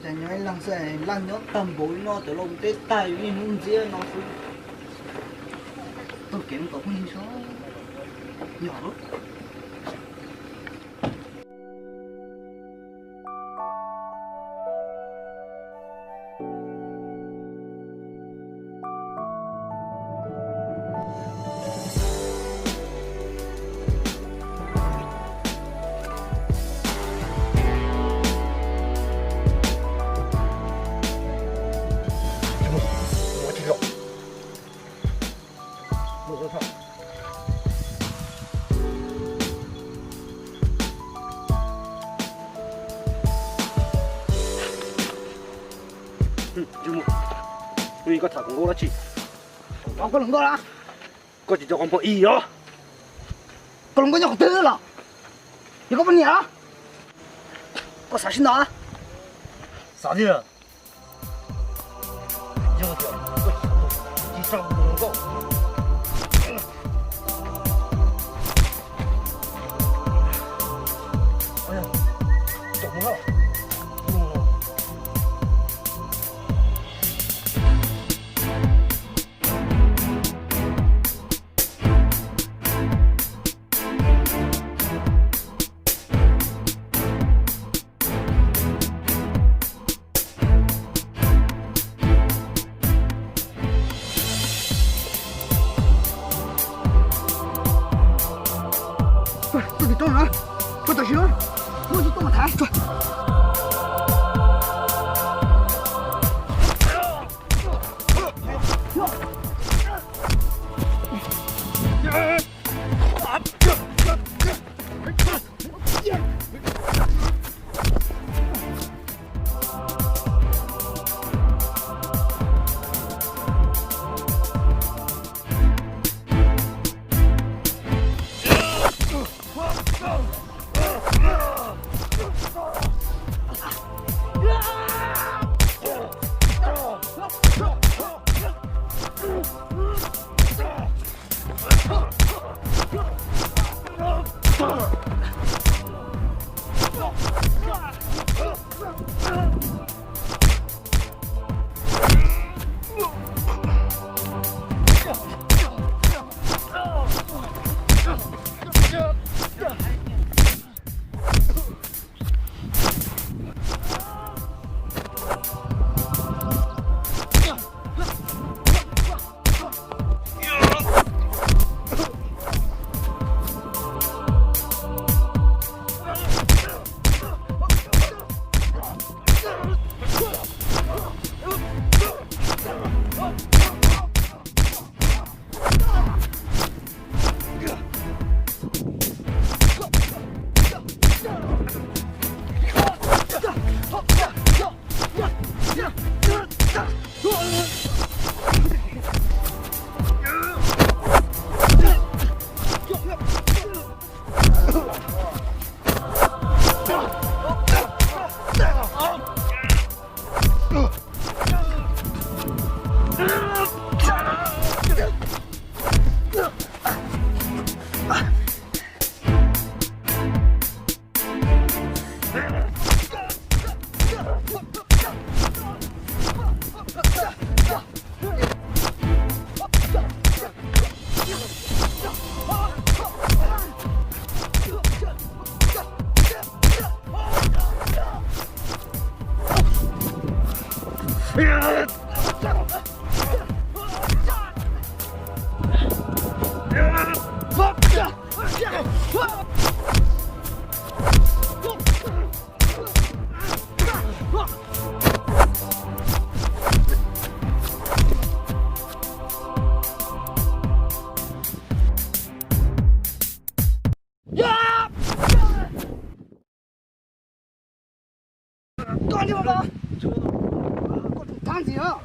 Nyob ib leeg xwb, laj nyob tag npaum li no, cov laus teb tag yus niaj hnub ntxiab no xwb. Taug kev mus tom phooj ywg so, yog lawm. Koj tham kuv nkauj dab tsi? Koj hluas nkauj los? Koj tsis cov qhov muag ib yam. Koj hluas nkauj nyob qhov twg los? Yog koj poj niam los? Koj xav sib ntaus? Xav tiag. Yog tias koj tsis xav ntaus, tsis tso kuv tus hluas nkauj. Caum mus na. Tuaj tim roob no, tuaj tam sim no, muaj tsis tuaj mas thaiv. Koj niag mas, koj tus thab ntxiv os.